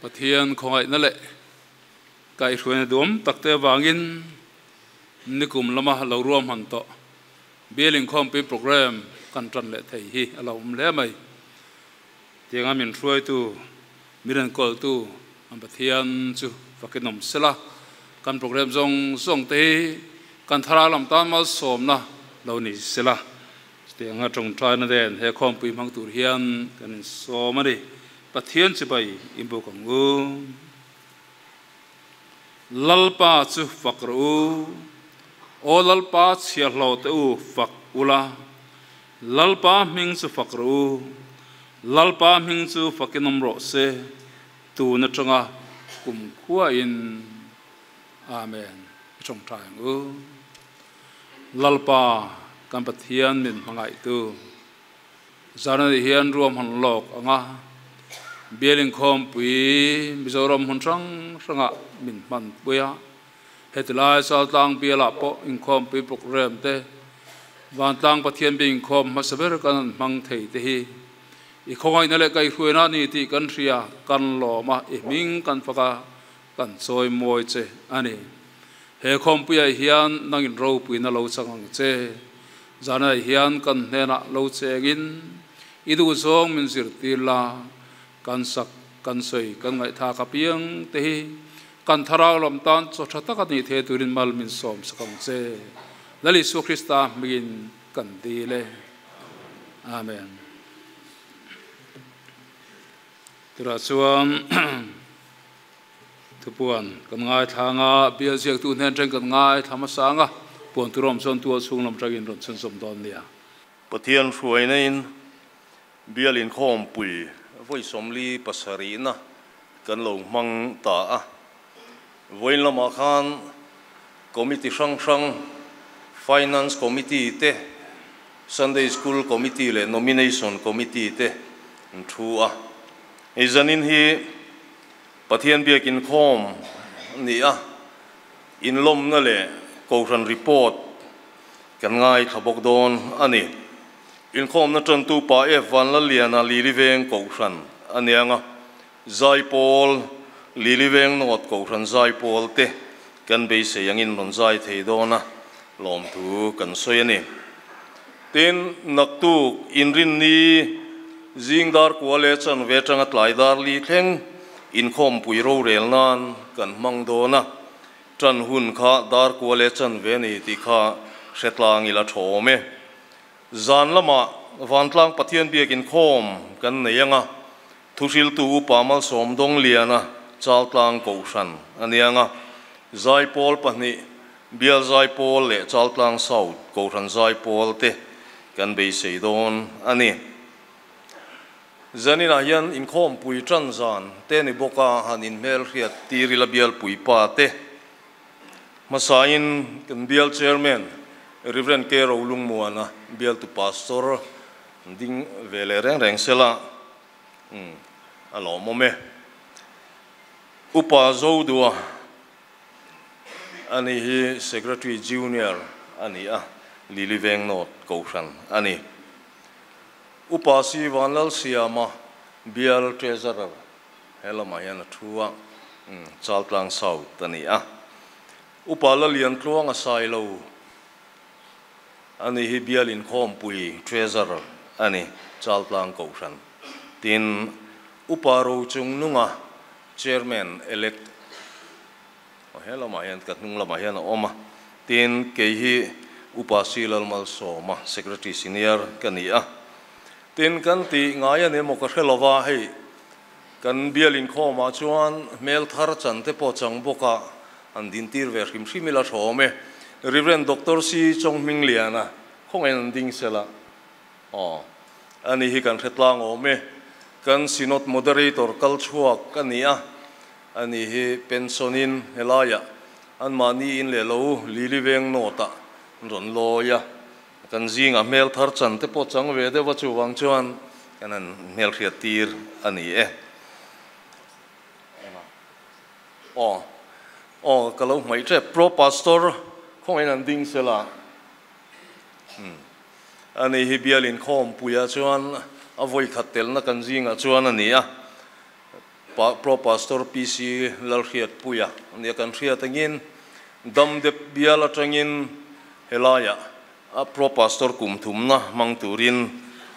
Pathian khawngaihna leh kaihhruaina duam takte avangin nikum lama lo ruahman tawh Bial Inkhawmpui Programme kan tan leh thei hi a lo awm hle mai. Tianga min hruaitu, min enkawltu an Pathian chu fakin awm sela, kan programme zawng zawng te hi kan thlarau lam tan malsawmna lo ni sela. Chutianga tawngtaina nen he khawmpui hmang tur hian kan insawm a ni. Pathian chibai inbuk ang u. Lalpa chu fak rawh u. Aw Lalpa chhiahhlawh te u fak ula. Lalpa hming chu fak rawh u. Lalpa hming chu fakin awm rawh se tun atanga kum khuain. Amen. I tawngtai ang u. Lalpa kan Pathian min hmangaihtu. Zan anih hian ruahman lawk ang a, Bial inkhawmpui Mizoram hmun hrang hrangah min hmanpui a, heti lai Chaltlang bialah pawh inkhawmpui programme te, Vantlang Pathian bi inkhawm hmasa ber kan han hmang thei te hi i khawngaihna leh kaihhruaina a ni tih kan hria, kan lawm a, i hming kan fak a, kan chawi mawi che a ni. He khawmpuiah hian nangin ropuina lo chang ang che. Zanah hian kan hnenah lo chengin i duhzawng min zirtir la, kan sak, kan sawi, kan ngaihthlak apiang te hi kan thlarau lam tan chaw tha tak a nih thei turin mal min sawm sak ang che. Lal Isua Krista hmingin kan dil e. Amen. Tirah chuan Thupuan kan ngaithla anga, bial ziaktu hnen teng kan ngaithla hmasa anga, puan tur awm chuan tual chhung lam tangin rawn chhunzawm dawn nia. Pathian hruaina in bial inkhawmpui vawi 47na kan lo hmang ta a. Vawiin lamah khan Committee hrang hrang, Finance Committee te, Sunday School Committee leh Nomination Committee te an thu a. Hei zanin hi Pathian biak inkhawm a ni a, inlawmna leh Kohhran report kan ngaithla bawk dawn a ni. Inkhawmna tantu Pa F Vanlalliana Liliveng Kohhran a niang a, Zaipawl, Liliveng North Kohhran Zaipawl te kan beisei angin rawn zai thei dawn a, lawmthu kan sawi a ni. Tin, naktuk inrinni zing dar kua leh chanve atanga tlai dar li thleng inkhawmpui rorel nan kan hmang dawn a, tan hun kha dar kua leh chanve a ni tih kha hre tlang ila thawm e. Zan lamah Vantlang Pathian biak inkhawm kan nei anga, thuhriltu Upa Malsawm Dawngliana Chaltlang Kohhran a niang a, Zaipawl pahnih, Bial Zaipawl leh Chaltlang South Kohhran Zaipawl te kan beisei dawn a ni. Zaninah hian inkhawmpui tan zan te ni bawk a, han inhmelhriat tir ila bialpui pa te hmasain kan bial Chairman Rev. K. Rolungmuana bialtu Pastor ding ve leh reng reng sela a lawmawm e. Upa Zodua a ni hi Secretary Junior a ni a, Lily Veng North Kohhran a ni. Upa Si Vanlalsiama Bial Treasurer he lamah hian a thu a, Chaltlang South a ni a. Upa Laliantluang a Sailo a ni hi Bial Inkhawmpui Treasurer a ni, Chaltlang Kohhran. Tin, Upa Rochungnunga Chairman elect aw he lamah hian ka hnung lamah hian a awm a, tin kei hi Upa Si Lalmalsawma Secretary Senior ka ni a, tin kan tih ngai a ni emaw ka hre lova hei kan bial inkhawmah chuan hmel thar chan te pawh chang bawka an dintir ve hrim hrim ila tha awm e. Rev. Doctor Si Chawnghmingliana khawngaih an ding sela. Aw, ani hi kan hre tlang awm e. Kan Synod Moderator kal chhuak a ni a, ani hi pension-in helaiah anmahni in leh lo Lily Veng North-ah an rawn lawi a. Kan zingah hmel thar chan te pawh chang ve deuh a, chuvang chuan kan han hmelhriat tir a ni e. Aw, aw, ka lo hmaih tep. Pro Pastor khawngaih in an ding sela. Umm. Ani hi bial inkhawmpuiah chuan a vawi khat telna kan zingah chuan a ni a. Pro Pastor PC Lalhriatpuia ania kan hriat angin Damdep bial atangin helaiah Pro Pastor kum thumna hmang turin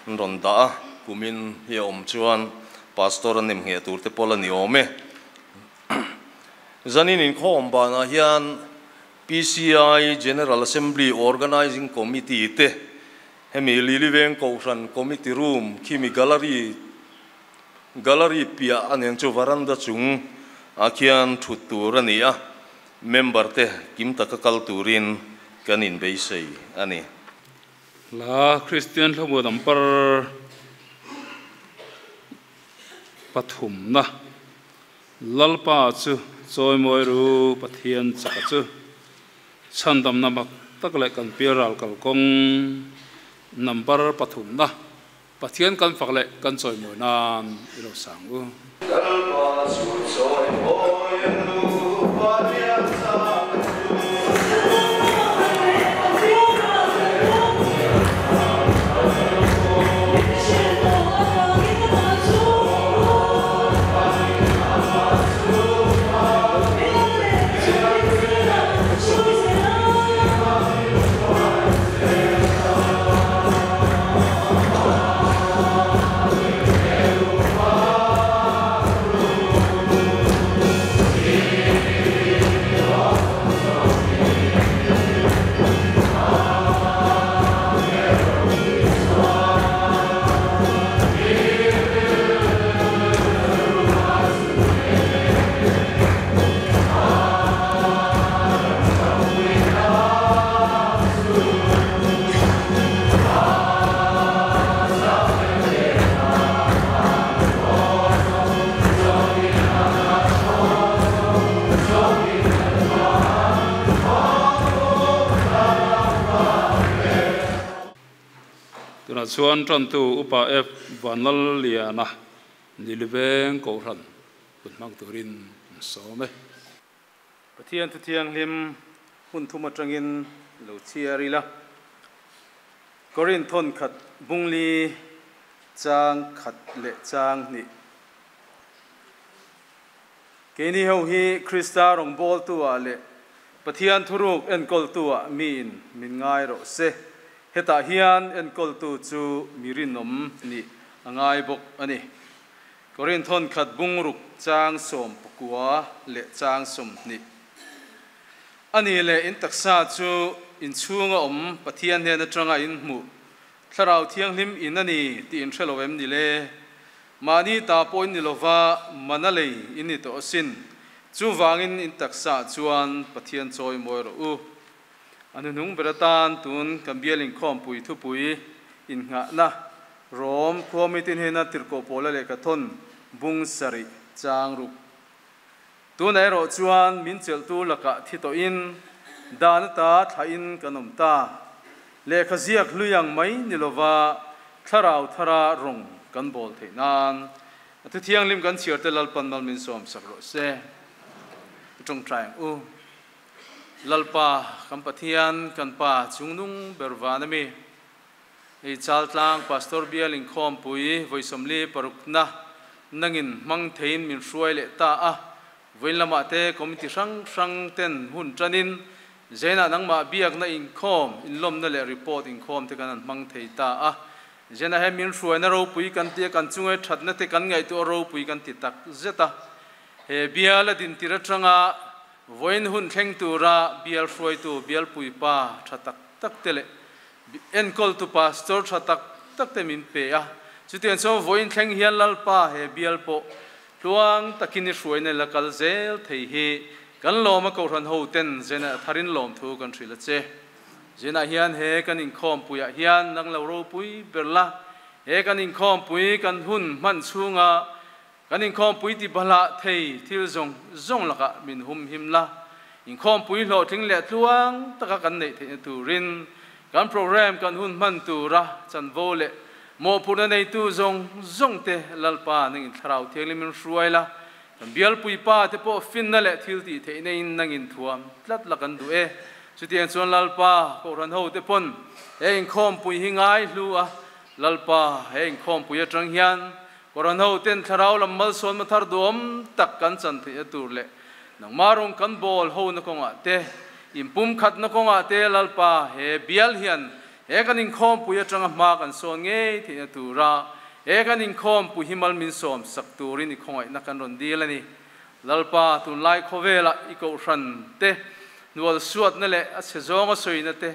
an rawn dah a, kumin hi a awm chuan Pastor a nem ngheh tur te pawh la ni awm e. Zanin inkhawm banah hian PCI General Assembly Organising Committee te hemi Liliveng Kohhran Committee Room khimi Gallery Gallery piah a nen chu varanda chung ah khian thut tur a ni a, member te kim taka kal turin kan inbeisei a ni. Hla Kristian Hlamuan Ampar pathumna, Lalpa chu chawimawi ru Pathian chaka chu chhandamna mak tak leh kan pialral kalkawng number pathumna Pathian kan fak leh kan chawimawi nan i lo sang u. Lalpa chu chawimawi ru, Pathian chak chu. Tunah chuan tantu Upa F. Vanlalliana Niliveng Kohhran hun hmang turin an sawm e. Pathian Thuthianghlim hun thum atangin lo chhiar ila. Korinth thawn khat bungli chang khat leh chang hnih. Keini ho hi Krista rawngbawltu ah leh Pathian thuruk enkawltu ah miin min ngai rawh se. Hetah hian enkawltu chu mi rinawm nih a ngai bawk a ni. Korinth thawn khat bungruk chang 19 leh chang 20. A nih leh in taksa chu in chhunga awm Pathian hnen atanga in hmuh Thlarau Thianghlim in a ni tih in hre lo em ni le? Mahni ta pawh in ni lova, mana lei in ni tawh asin. Chuvangin in taksaah chuan Pathian chawi mawi rawh u. A hnuhnung ber atan tun kan bial inkhawmpui thupui innghahna Rom khua mitin hena tirhkoh pawla lehkha thawn bung sarih chang ruk. Tunah erawh chuan min chelhtu lakah thi tawhin dan ata thlahin kan awm ta. Lehkha ziak hlui ang mai ni lova thlarau thara rawng kan bawl theih nan a thu thianghlim kan chhiar te Lalpan mal min sawm sak rawh se. I tawngtai ang u. Lalpa kan Pathian kan Pa chungnung ber van a mi. Hei Chaltlang Pastor Bial inkhawmpui vawi 46na nangin hmang theiin min hruai leh ta a, vawiin lamah te committee hrang hrang ten hun tanin Zena nangmah biakna inkhawm, inlawmna leh report inkhawm te kan han hmang thei ta a. Zena he min hruaina ropui kan ti a, kan chunga thatna te kan ngaihtuah ropui kan ti tak zet a. He bial a dintir atanga vawiin hun thleng tura bial hruaitu bialpuipa tha tak tak te leh Enkawltu pastor tha tak tak te min pe a, chutiang chuan vawiin thleng hian Lalpa he bial pawh tluang takin i hruaina la kal zel thei hi kan lawm a Kohhran ho ten Zena a tharin lawmthu kan hrilh a che. Zena hian he kan inkhawmpuiah hian nang lo ropui ber la, he kan inkhawmpui kan hun hman chhunga Kan inkhawmpui ti bahlah thei thil zawng zawng lakah min humhim la, inkhawmpui hlawhtling leh tluang taka kan neih theihna turin kan program kan hun hman tura chanvo leh mawhphurhna neitu zawng zawng te Lalpa nangin Thlarau Thianghlim in hruai la, kan bialpui pa te pawh finna leh thil tih theihna in nangin thuam tlat la kan duh e. Chutiang chuan Lalpa Kohhran ho te pawn he inkhawmpui hi ngai hlu a, Lalpa he inkhawmpui atang hian. Koran ho ten tharau lam mal son ma thar duam tak kan chan the tur le nang marong kan bol ho na konga te impum khat na konga te lalpa he bial hian he kan in khom puya tanga ma kan son nge the tura he kan in khom pu himal min som sak turin i khongai na kan ron dil ani lalpa tun lai khovela i ko ran te nual suat na le a che zonga soina te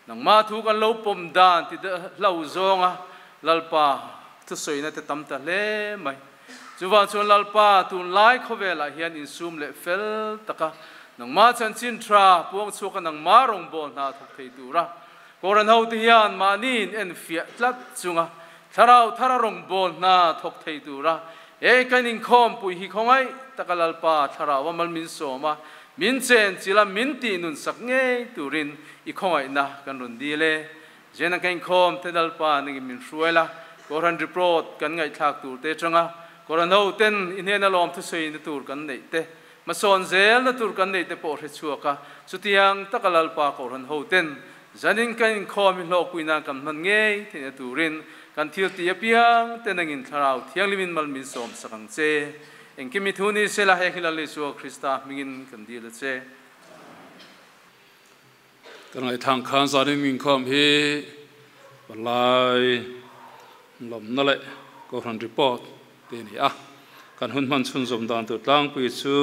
nang ma thu kan lo pom dan ti lo zonga lalpa thu soina te tam ta le mai chuwa chuan lalpa tun lai khovela hian in sum le fel taka nang ma chan chin tra puang chu ka nang ma rong bol na thok thei tura koran ho ti hian ma nin en fia tlat chunga tharau thara rong bol na thok thei tura e kanin khom pui hi khongai takalalpa tharau amal min soma min chen chila min ti nun sak nge turin i khongai na kan run dile jena kain khom tedalpa ning min hruaila koran report kan ngai thak tur te changa koran ho ten inhena lom thu sei na tur kan nei te mason zel na tur kan nei te po hre chuaka chutiang takalalpa koran ho ten zanin kain khom hi lo kuina kan man nge thina turin kan thil ti apiang tenangin tharau thianglimin mal min som sakang che engkimi thuni sela he khilali su Krista mingin kan dil che kan ngai thang khan zanin min khom hi balai lom na le ko ran report te ni a kan hun man chun zom dan tu tlang pui chu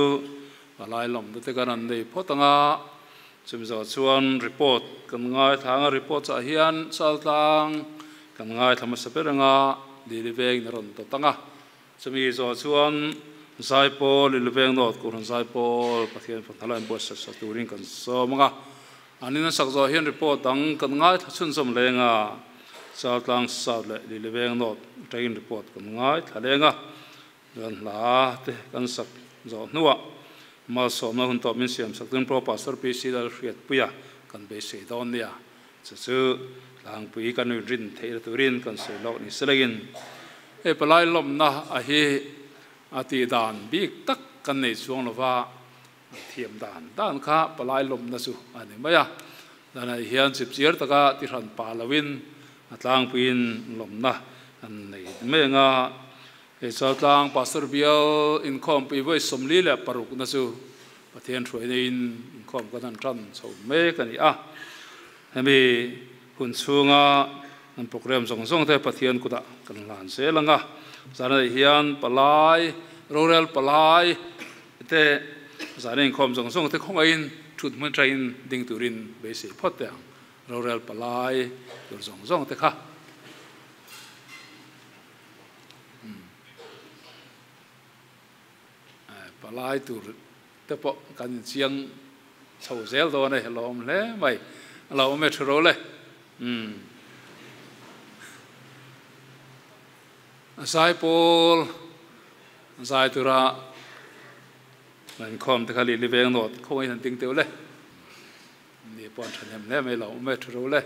balai lom te kan an nei photanga chum zo chuan report kan ngai thanga report cha hian sal tlang kan ngai thama saperanga diliveng na ron to tanga chumi zo chuan zaipol liliveng not ko ran zaipol pathian phathalan bo sa sa turin kan somanga anina sak zo hian report dang kan ngai thachun som lenga sal tlang sa le liliveng not train report kan ngai thalenga dan la te kan sak zo nuwa ma som na hun to min siam sak tun pro pastor pc dal hriat puya kan be se don nia chu chu lang pui kan rin thei turin kan se lok ni selengin e palai lom na a hi ati dan bik tak kan nei chuang lova thiam dan dan kha palai lom na chu ani maya dan a hian chip chiar taka ti ran pa lawin atlang puin lom na an nei menga e chaltlang pastor bial in khom pi voi somli le paruk na chu pathian thoi in khom kan an tran chho me kan ni a hemi hun chunga an program zong zong te pathian kuda kan lan se langa zana hian palai rural palai te zanin khom zong zong te khonga in thut mun train ding turin be se phot te rural palai tur zong zong te kha palai tur te po kan chiang chho zel do ne lom le mai lo me thro le sai pol zai tura man khom te khali li veng not khoi han ting teu le ni pon thanem le mai lo me thro le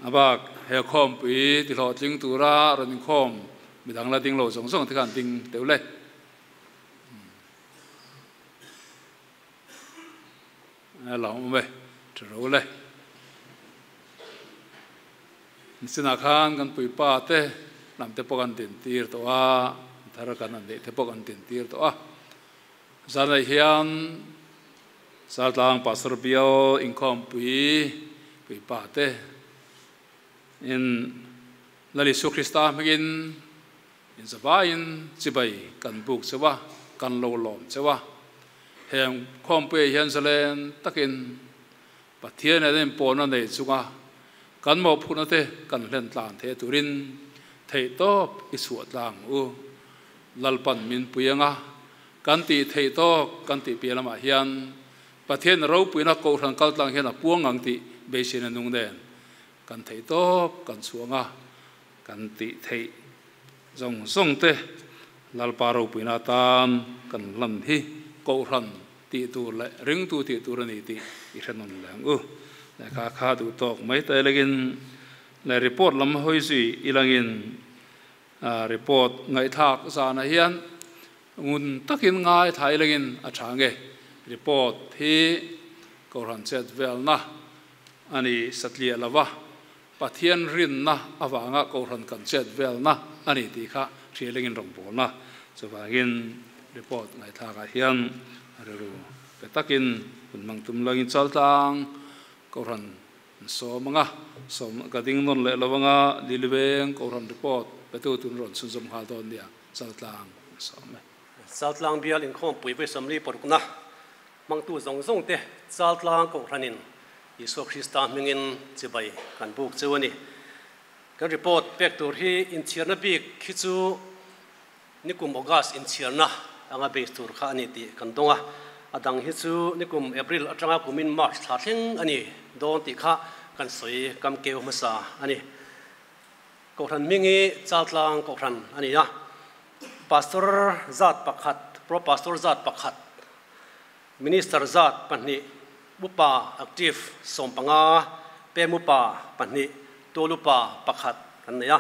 abak he khom pui ti lo tling tura ran khom midang la ding lo zong zong te kan ting teu le lo me thro le sina khan kan pui pa te lam te pokan tin tir to a thara kan an te pokan tin tir to a zanai hian saltlang pastor bio inkhom pui pui pa te in lali su Krista mingin in zabain chibai kan buk chewa kan lo lom chewa heng khom pui hian zalen takin pathian den pona nei chunga kan mo phuna te kan hlen tlan the turin thei top i suat lang u lalpan min puianga kan ti thei to kan ti pialama hian pathian ro puina ko ran kal tlang hian a puang ang ti beisin anung den kan thei top kan chuanga kan ti thei zong zong te lalpa ro puina tan kan lam hi ko ran ti tur le ring tu ti tur ani ti i hrenon lang u kha kha du tok mai te legin le report lam hoi zui ilangin report ngai thak zana hian ngun takin ngai thai legin a thange report hi koran chet vel na ani satlia lawa pathian rin na awanga koran kan chet vel na ani ti kha Hrialengin rawngbawlna chuvangin report ngaihthlakah hian rilru pe takin hun hmang tum langin Chaltlang Kohhran an sawm anga sawm ka ding nawn leh lo anga Liliveng Kohhran report petu tun rawn chhunzawm nghal dawn nia Chaltlang an sawm e. Chaltlang bial inkhawmpui vawi 46na hmangtu zawng zawng te Chaltlang Kohhranin Isua Krista hmingin chibai kan buk cheu a ni. Kan report pek tur hi inchhiarna bik khi chu nikum August inchhiarna anga base tur kha a ni tih kan dawng a, a dang hi chu nikum April atanga kumin March thla thleng a ni dawn tih kha kan sawi kam keu hmasa a ni. Kohhran hming hi Chaltlang Kohhran a ni a, Pastor zat pakhat, Pro Pastor zat pakhat, Minister zat pahnih, Upa active 15, Pem Upa pahnih, Tual Upa pakhat kan nei a.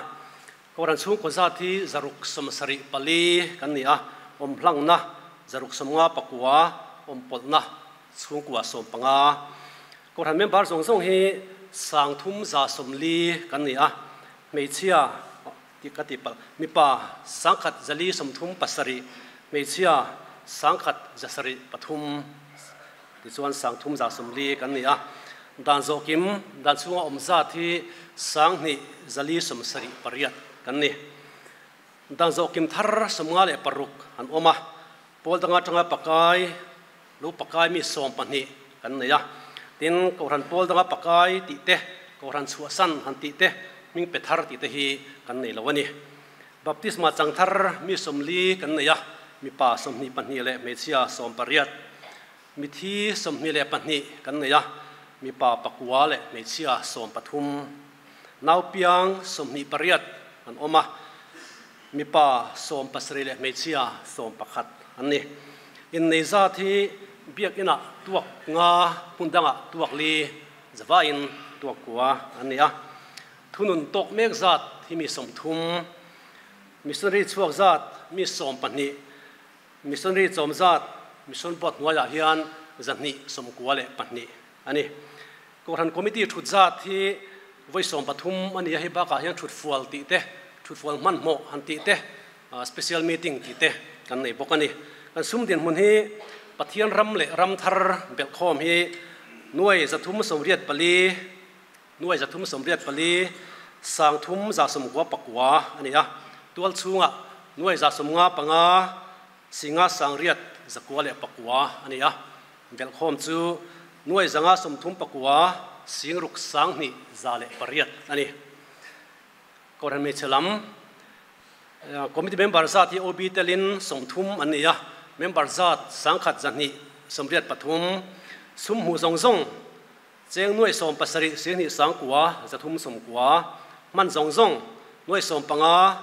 Kohhran chhungkaw zat hi 674 kan ni a, awm hlangna 659, awm pawlhna chhungkua 15. Kohhran member zawng zawng hi 3,140 kan ni a, hmeichhia ka ti palh, mipa 1,137, hmeichhia 1,173, tichuan 3,140 kan ni a. Dan zawh kim dan chhunga awm zat hi 2,478 kan ni. Dan zawh kim thar 56 an awm a, pawl danga tanga pakai lo pakai mi 12 kan nei a. Tin, Kohhran pawl danga pakai tih te, Kohhran chhuahsan han tih te, hming pe thar tih te hi kan nei lo a ni. Baptisma chang thar mi 40 kan nei a, mipa 22 leh hmeichhia 18. Mithi 22 kan nei a, mipa pakua leh hmeichhia 13. Naupiang 28 an awm a, mipa 17 leh hmeichhia 11 an ni. Innei zat hi biak inah tuak nga, hmun dangah tuak li, zavain tuak kua an ni a. Thunun tawk mek zat hi mi 30, missionary chhuak zat mi 12, missionary chawm zat mission board hnuaiah hian 292 a ni. Kohhran committee thut zat hi vawi 13 a ni a, hei bakah hian thut fual tih te, thut fual hmanhmawh han tih te, special meeting tih te kan nei bawk a ni. Kan sum dinhmun hi Pathian ram leh ram thar belhkhawm hi nuai 384, nuai 384, 3,199 a ni a. Tual chhungah nuai 195, singa 8,909 a ni a. Belhkhawm chu nuai 539, singruk 2,108 a ni. Kohhran hmeichhe lam committee member zat hi OB telin 30 an ni a, member zat 1,283, sum hmu zawng zawng cheng nuai 17 singhnih sangkua 390, hman zawng zawng nuai 15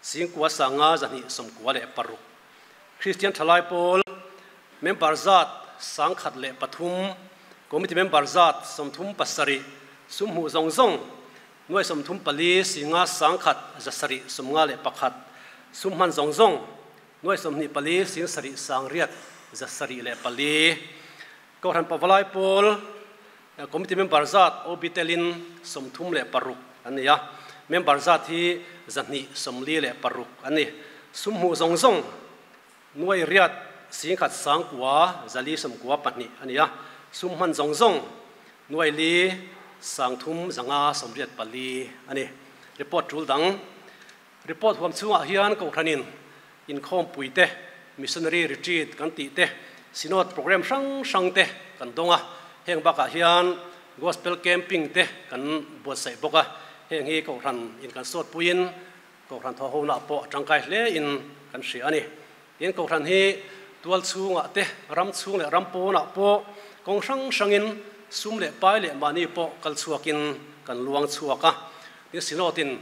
singkua sanga 296. Christian Thalai Pawl member zat 103, committee member zat 37, sum hmu zawng zawng nuai 34 singa 1,791, sum hman zawng zawng nuai 24 sing sarih sangriat 704. Kohhran Pavalai Pawl committee member zat OB telin 36 an ni a, member zat hi 246 an ni. Sum hmu zawng zawng nuai riat singkhat sangkua 492 a ni a, sum hman zawng zawng nuai li 3,584 a ni. Report tul dang report huam chungah hian Kohhranin inkhawmpui te, missionary retreat kan tih te, synod program hrang hrang te kan dawng a. Heng bakah hian gospel camping te kan buatsaih bawk a. Heng hi Kohhran in kan sawt puiin Kohhran thaw ho na pawh tangkai hle in kan hria a ni. Tin, Kohhran hi tual chhungah te, ram chhung leh ram pawnah pawh kawng hrang hrangin sum leh pai leh mahni pawh kal chhuakin kan luang chhuak a. Tin, synodin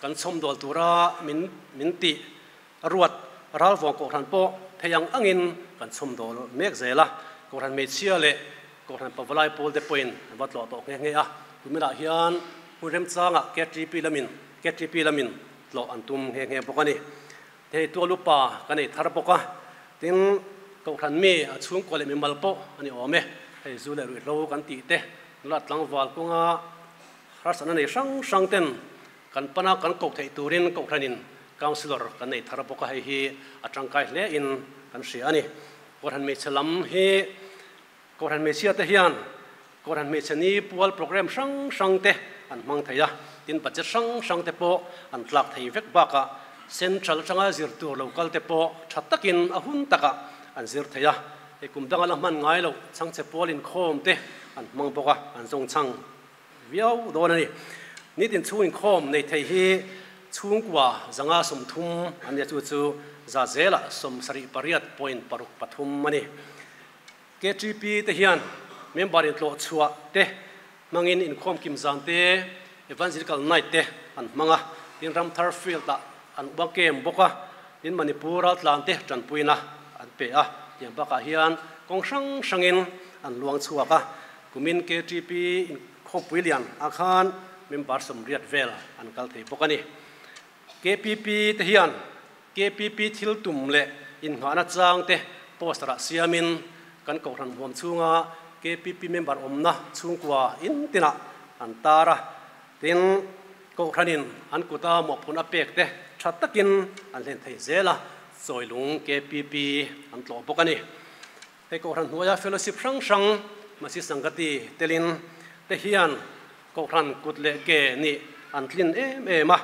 kan chhawmdawl tura min min tih ruat ralvawng Kohhran pawh thei ang angin kan chhawmdawl mek zel a. Kohhran hmeichhia leh Kohhran Pavalai Pawl te pawhin an va tlawh tawh nghe nghe a. Kuminah hian hun remchangah KTP lamin KTP lamin tlawh an tum nghe nghe bawk a ni. Hei tual upa kan ei thar bawk a. Tin, Kohhran mi a chhungkaw leh mimal pawh a ni awm e. Hei zu leh ruihhlo kan tih te, nula tlangval kawnga harsatna nei hrang hrang ten kan pana kan koh theih turin Kohhranin Councillor kan nei thar bawk a, hei hi a tangkai hle in kan hria a ni. Kohhran hmeichhe lam hi Kohhran hmeichhia te hian Kohhran hmeichhe ni pual programme hrang hrang te an hmang thei a, tin budget hrang hrang te pawh an tlak thei vek bakah Central atanga zir tur lo kal te pawh tha takin a hun takah an zir thei a, hei kum danga la hman ngai loh chhangchhe pual inkhawm te an hmang bawk a, an zawng chhang viau dawn a ni. Nitin chhung inkhawm nei thei hi chhungkua zanga 30 an nia, chu chu za zelah 78.63 a ni. KTP te hian member intlawh chhuah te hmangin inkhawm kim zan te, Evangelical Night te an hmang a, tin Ramthar Field ah an uang kem bawk a, tin Manipur raltlan te tanpuina an pe a, tiang bakah hian kawng hrang hrangin an luang chhuak a, kumin KTP inkhawmpui lian ah khan member 80 vel an kal thei bawk a ni. KPP te hian KPP thil tum leh innghahna chang te poster ah siamin kan kohhran huam chhunga KPP member awmna chhungkua in tinah an tar a, tin kohhranin an kuta mawhphurhna a pek te tha takin an hlen thei zel a, Chawilung KPP an tlawh bawk a ni. Hei kohhran hnuaia fellowship hrang hrang Masi Sangati telin te hian kohhran kut leh ke nih an tlin em em a,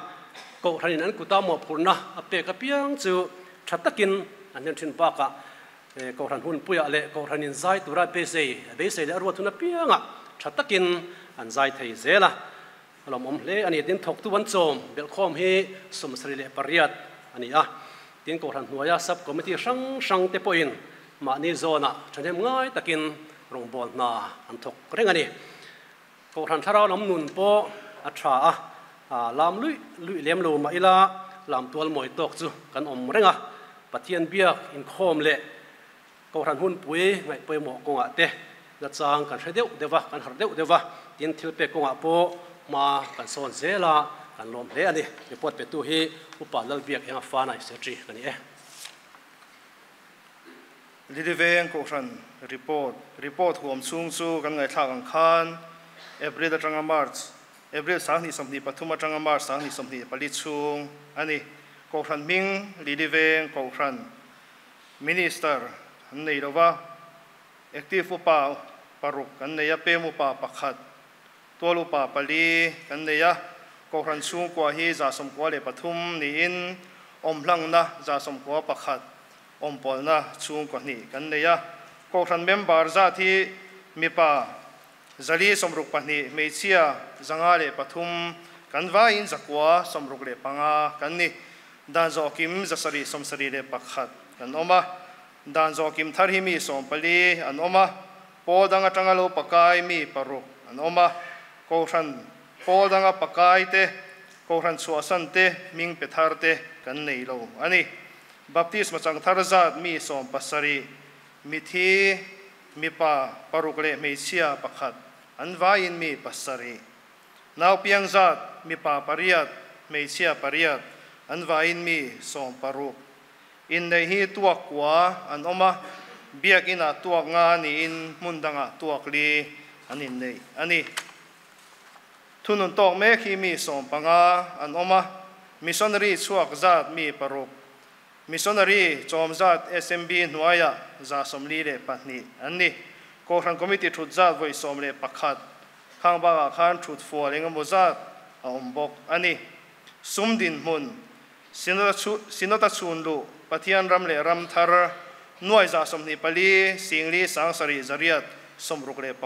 kohhranin an kuta mawhphurhna a pek apiang chu tha takin an hlen thin bakah kohhran hunpuiah leh kohhranin zai tura beisei beisei leh a ruat hun apiangah tha takin an zai thei zel a, a lawmawm hle a ni. Tin, thawktu an chawm belhkhawm hi 78 a ni a, tin kohhran hnuaia sub committee hrang hrang te pawhin mahni zawnah thahnem ngai takin rawngbâwl hna an thawk reng a ni. Kohhran thlarau lam nun pawh a tha a, lam luih luih lem lo mah ila lam tual mawi tawk chu kan awm reng a, Pathian biak inkhawm leh Kohhran hunpui ngaih pawimawh kawngah te nachang kan hre deuh deuh a, kan harh deuh deuh a, tin thil pek kawngah pawh hma kan sawn zel a, kan lawm hle a ni. Report petu hi Upa Lalbiak Enga Fanai Secretary ka ni e. Liliveng Kohhran report, Report huam chhung chu kan ngaihthlak ang khan April atanga March, April 2023 atanga March 2024 chhung a ni. Kohhran hming Liliveng Kohhran Minister an nei lo va, Active upa paruk kan nei a, pem upa pakhat, tual upa pali kan nei a, Kohhran chhungkua hi 193 niin awmhlangna 191, awmpawlna chhungkaw hnih kan nei a. Kohhran member zat hi mipa 462, hmeichhia 503, kan vaiin 965 kan ni. Dan zawhkim 771 kan awm a, dan zawhkim thar hi mi 14 an awm a, pawl dang atanga lo pakai mi paruk an awm a, Kohhran pawl danga pakai te, Kohhran chhuahsan te, hming pe thar te kan nei lo a ni. Baptisma chang thar zat mi 17, mithi mipa paruk leh hmeichhia pakhat, an vaiin mi pasarih. Naupiang zat mipa pariat, hmeichhia pariat, an vaiin mi 16. Innei hi tuak kua an awm a, biakinah tuak nga niin hmun dangah tuak li an innei a ni. Thunun tawk mek hi mi 15 an awm a, missionary chhuak zat mi paruk, missionary chawm zat SMB hnuaiah 142 an ni. Kohhran committee thut zat vawi 11, khang bakah khan thut fual engemaw zat a awm bawk a ni. Sum dinhmun, Synod a chhun luh, Pathian ram leh ram thar, nuai 24 singli sangsarih zariat 69,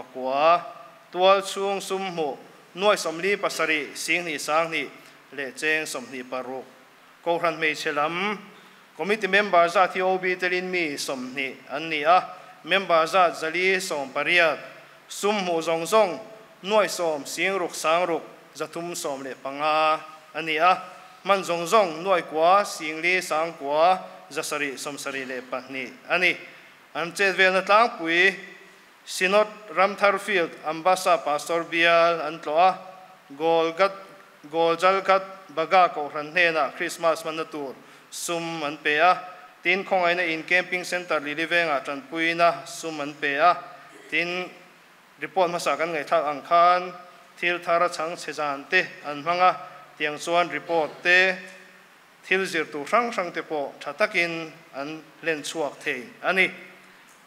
tual chhung sum hmuh, nuai 47 singhnih sanghnih leh cheng 26. Kohhran hmeichhe lam, Committee member zat hi OB telin mi 20 an ni a, member zat 418, sum hmuh zawng zawng nuai 10 singruk sangruk 315 a ni a, hman zawng zawng nuai kua singli sangkua 772 a ni. An chet velna tlangpui Synod Ramthar Field Ambassa Pastor Bial an tlawh a, Golgat Goljalgat Baga Kohhran hnenah Christmas hmanna tur sum an pe a, tin khawngaihna in Camping Centre Lilivengah tanpuina sum an pe a, tin report hmasa kan ngaihthlak ang khan thil thar a chhang chhe zan te an hmang a, tiang chuan report te. thil zir tur hrang hrang te pawh tha takin an hlen chhuak thei a ni.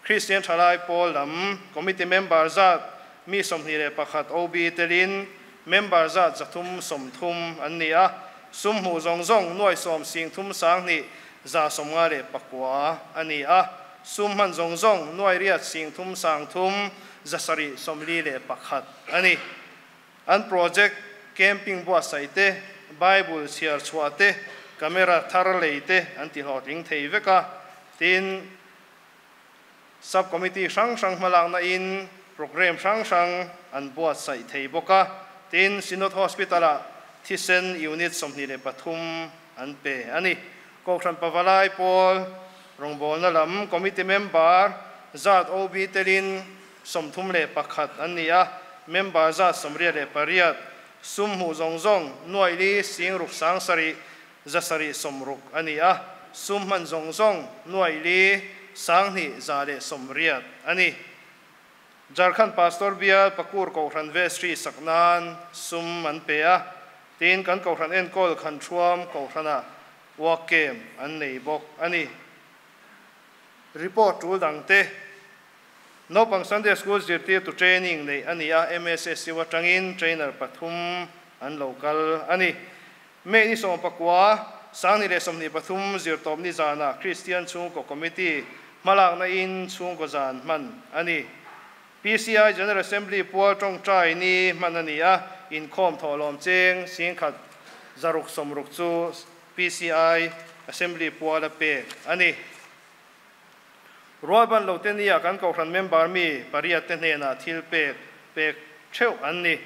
Kristian Thalai Pawl lam Committee member zat mi 21 OB telin member zat 330 an ni a, sum hmuh zawng zawng nuai sawm sing thum sang hnih 159 a ni a, sum hman zawng zawng nuai riat sing thum sang thum 741 a ni. An project camping buatsaih te, Bible chhiar chhuah te, camera thar lei te an ti hlawhtling thei vek a, tin, Sub Committee hrang hrang hmalakna in programme hrang hrang an buatsaih thei bawk a, tin Synod Hospital ah thisen unit 23 an pe a ni. Kohhran Pavalai Pawl rawngbawlna lam Committee member zat OB telin 31 an ni a, member zat 88, sum hmuh zawng zawng nuai li sing ruk sang sarih 760 a ni a, sum hman zawng zawng nuai li sang hnih 180 a ni. Jharkhand Pastor Bial Pakur Kohhran Vestry sak nan sum an pe a, tin kan Kohhran enkawl khan thuam Kohhrana work camp an nei bawk a ni. Report tul dangte. Naupang Sunday School zirtirtu training neih a ni a, MSSU atangin trainer pathum an lo kal a ni. May ni 19, 2023 zirtawpni zanah Kristian Chhungkaw Committee hmalakna in chhungkaw zan hman a ni. PCI General Assembly pual tawngtai ni hman a ni a, inkhawm thawhlawm cheng singkhat 660 chu PCI Assembly pual a pek a ni. Rualban lo te nia kan Kohhran member mi pariat te hnenah thil pek pek theuh an ni.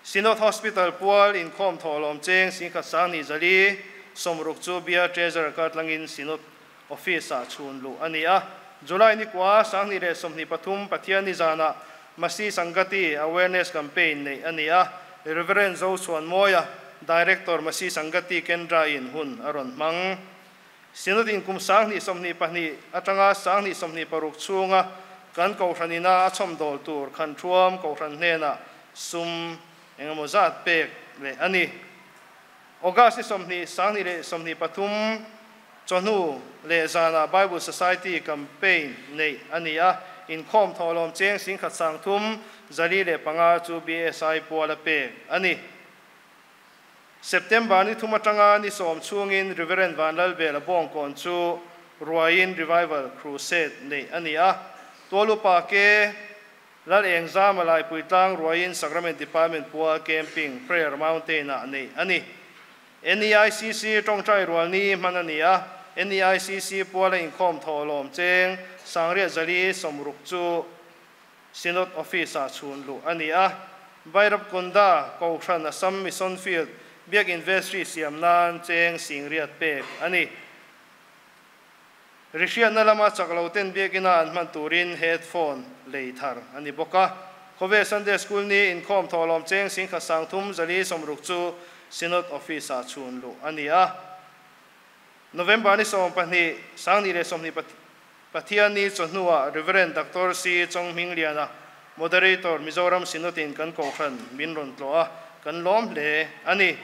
Synod Hospital pual inkhawm thawhlawm cheng singkhat sang hnih 460 chu Bial Treasurer kaltlangin Synod Office ah chhun luh a ni a. July ni 9, 2023 Pathian ni zanah Masi Sangati Awareness Campaign neih a ni a. Reverend Zochhuanmawia, Director Masi Sangati Kendra in hun a rawn hmang. Synod in kum 2022 atanga 2026 chhunga kan Kohhran ina a chhawmdawl tur khan thuam Kohhran hnenah sum engemaw zat pek leh a ni. August ni 20, 2023 chawhnu leh zanah Bible Society Campaign neih a ni a, inkhawm thawhlawm cheng singkhat sang thum 405 chu BSI pual a pek a ni. September ni 3 atanga ni 10 chhungin Reverend Vanlalbela Bawngkawn chu ruaiin Revival Crusade neih a ni a. Tualupa ke Lal Engzam a laipui tlang ruaiin Sacrament Department pual Camping Prayer Mountain ah neih a ni. NEICC tawngtai rual ni hman a ni a, NEICC puala inkhawm thawhlawm cheng sangriat 460 chu Synod Office ah chhun luh a ni a. Bairap Kunda Kohhran Assam Mission Field Biak Investry siam nan cheng singriat pek a ni. Rihriatna lama chak lo ten biakina an hman turin headphone lei thar a ni bawk a. Khawvel Sunday School ni inkhawm thawhlawm cheng singkhat sang thum 460 chu Synod Office ah chhun luh a ni a. November ni 12, 2020 Pathian ni chawhnuah Reverend Doctor C. Chonghmingliana, Moderator, Mizoram Synod in kan Kohhran min rawn tlawh a, kan lawm hle a ni.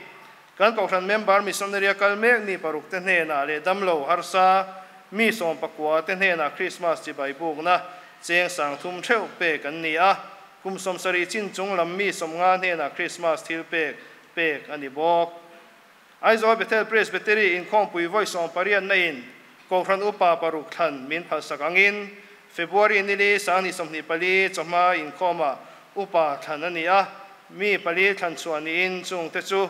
Kan Kohhran member missionary a kal mek mi paruk te hnenah leh damlo harsa mi 19 te hnenah Christmas chibai bukna cheng sang thum theuh pek an ni a. Kum 70 chin chung lam mi 50 hnenah Christmas thil pek pek a ni bawk. Aizawl Bethel Presbytery inkhawmpui vawi 18 na in Kohhran upa paruk thlan min phalsak angin February ni li 2024 chawhma inkhawmah upa thlan a ni a, mi pali thlan chhuah niin chungte chu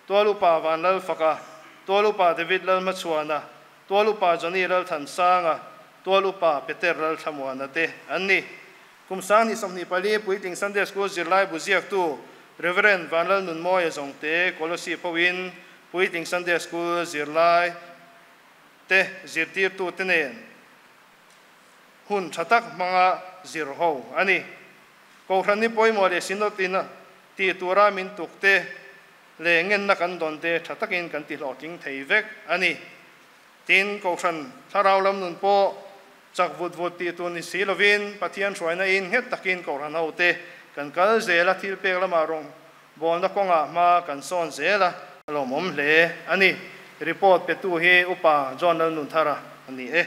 Tual upa Vanlalfaka, Tual upa David Lalhmachhuana, Tual upa Johnny Lalthansanga, Tual upa Peter Lalthlamuana te an ni. Kum 2024 puitling Sunday School zirlai bu ziaktu Reverend Vanlalnunmawia Zawngte Kolosip hoin puitling Sunday School zirlai te zirtirtu te nen hun tha tak hmanga zir ho a ni. Kohhran ni pawimawh leh Synod in tih tura min tuk te leh ngenna kan dawn te tha takin kan tihlawhtling thei vek a ni. Tin, Kohhran thlarau lam nun pawh chak vut vut tih tur ni si lovin Pathian hruaina in nghet takin Kohhran ho te kan kal zel a, thil pek lamah rawng bawlna kawngah hma kan sawn zel a, a lawmawm hle a ni. Report petu hi Upa John Lalnunthara a ni e.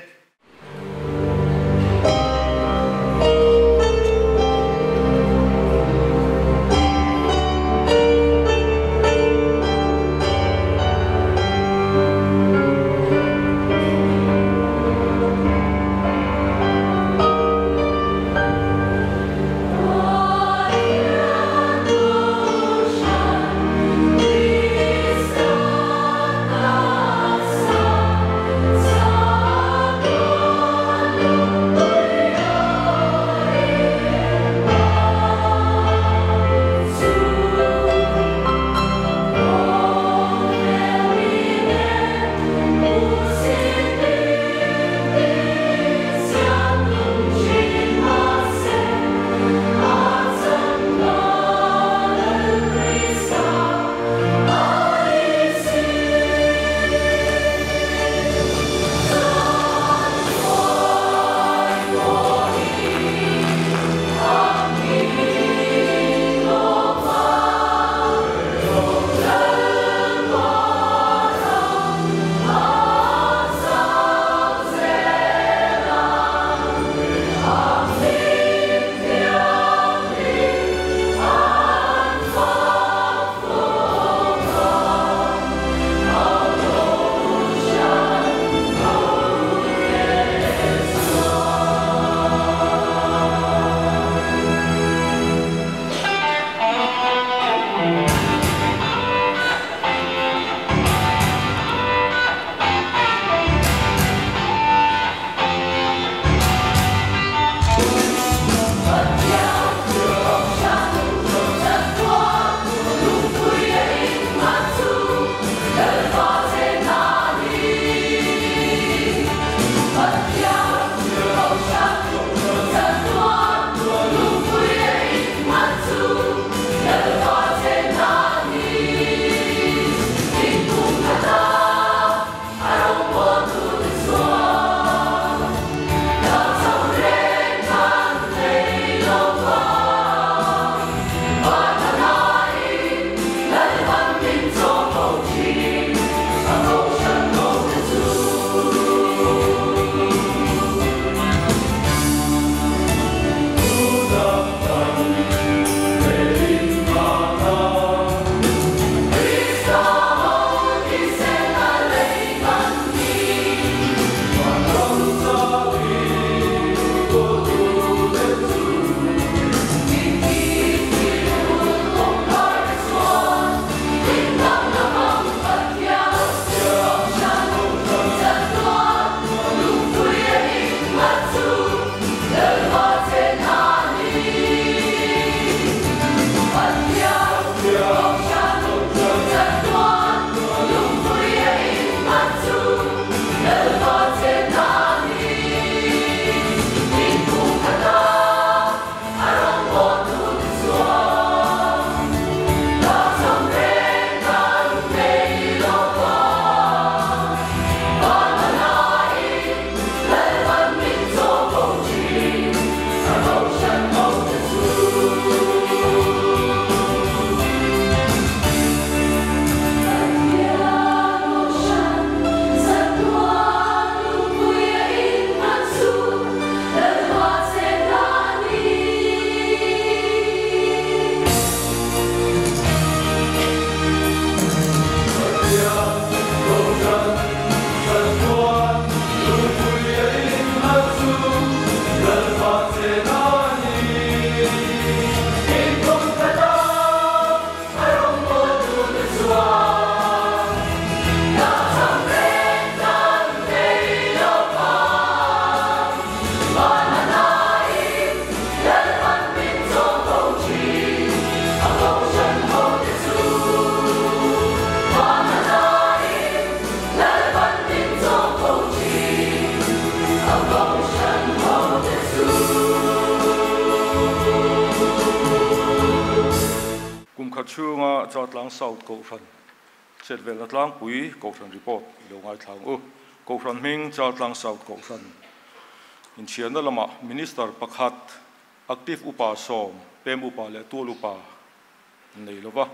Kum khat chhunga Chaltlang South Kohhran chetvelna tlangpui Kohhran report i lo ngaithla ang u. Kohhran hming Chaltlang South Kohhran inchhiarna lamah Minister pakhat, Active Upa sawm, Pem Upa leh Tual Upa an nei lova.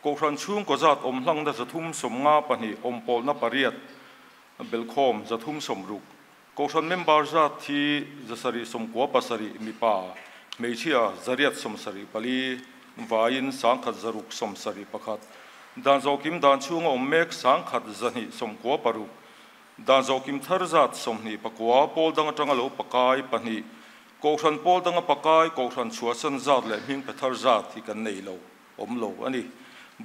Kohhran chhungkaw zat awm hlangna 352 awm pawlna pariat belkhawm 360. Kohhran member zat hi 797 mipa, hmeichhia 874, vaiin 1671. Dan zawhkim dan chhunga awm mek 1196. Dan zawhkim thar zat 29, pawl dang atanga lo pakai 2. Kohhran pawl danga pakai kohhran chhuahsan zat leh hming pe thar zat hi kan nei lo, awm lo a ni.